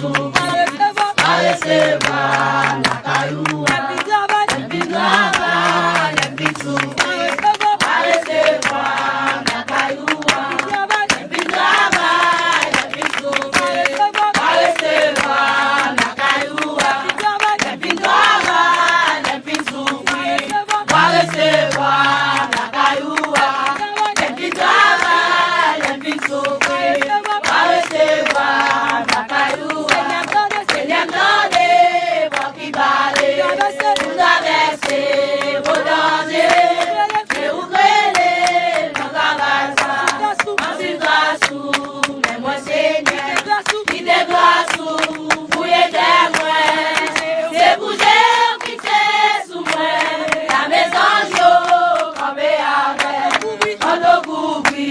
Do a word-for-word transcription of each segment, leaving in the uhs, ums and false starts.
Pa resevwa m lakay ou a. Lè m fin travay, lè m fin soufri, pa resevwa m lakay ou a. Lè m fin travay, lè m fin soufri, pa resevwa m lakay ou a. Lè m fin travay, lè m fin soufri, pa resevwa m lakay ou a. Lè m fin travay, lè m fin soufri, pa resevwa m lakay ou a. Senyè m tande vwa ki pale, ou travèse gwo danje. Men ou rele nan travay sa, an sou gras ou, men mwen Senyè, kite gras ou fouye kè mwen. Se bouje ou kite sou mwen, lame zanj yo kanpe avè m, pandan w kouvri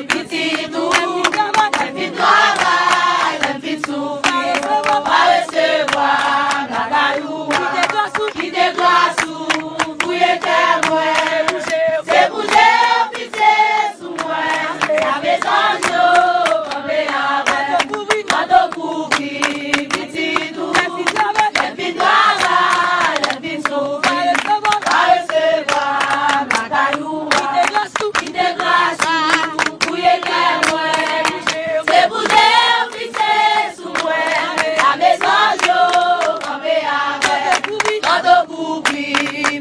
pitit ou. Lè m fin travay, lè m fin soufri, pa resevwa m lakay ou a. Kite gras ou fouye kè mwen. Se bouje ou kite sou mwen, lame zanj yo kanpe avè m, pandan w kouvri pitit ou. Lè m fin travay, lè m fin soufri, pa resevwa m lakay ou a. Kite gras ou fouye kè mwen. Se bouje ou kite sou mwen, lame zanj yo kanpe avè m, pandan w kouvri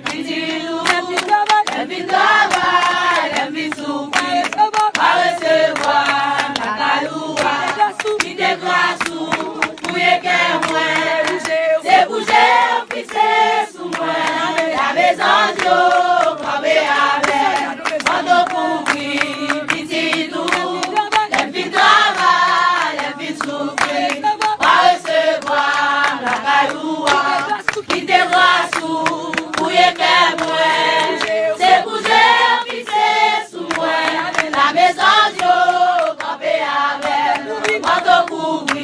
pitit ou. Lè m fin travay, lè m fin soufri, pa resevwa m lakay ou a. Kite gras ou fouye kè mwen. Se bouje ou kite sou mwen, lame zanj yo kanpe avè m, pandan w kouvri pitit ou. Lè m fin travay, lè m fin soufri, pa resevwa m lakay ou a. Kite gras ou fouye kè mwen. Se bouje ou kite sou mwen, lame zanj yo kanpe avè m, pandan w kouvri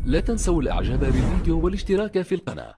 لا تنسوا الإعجاب بالفيديو والاشتراك في القناة.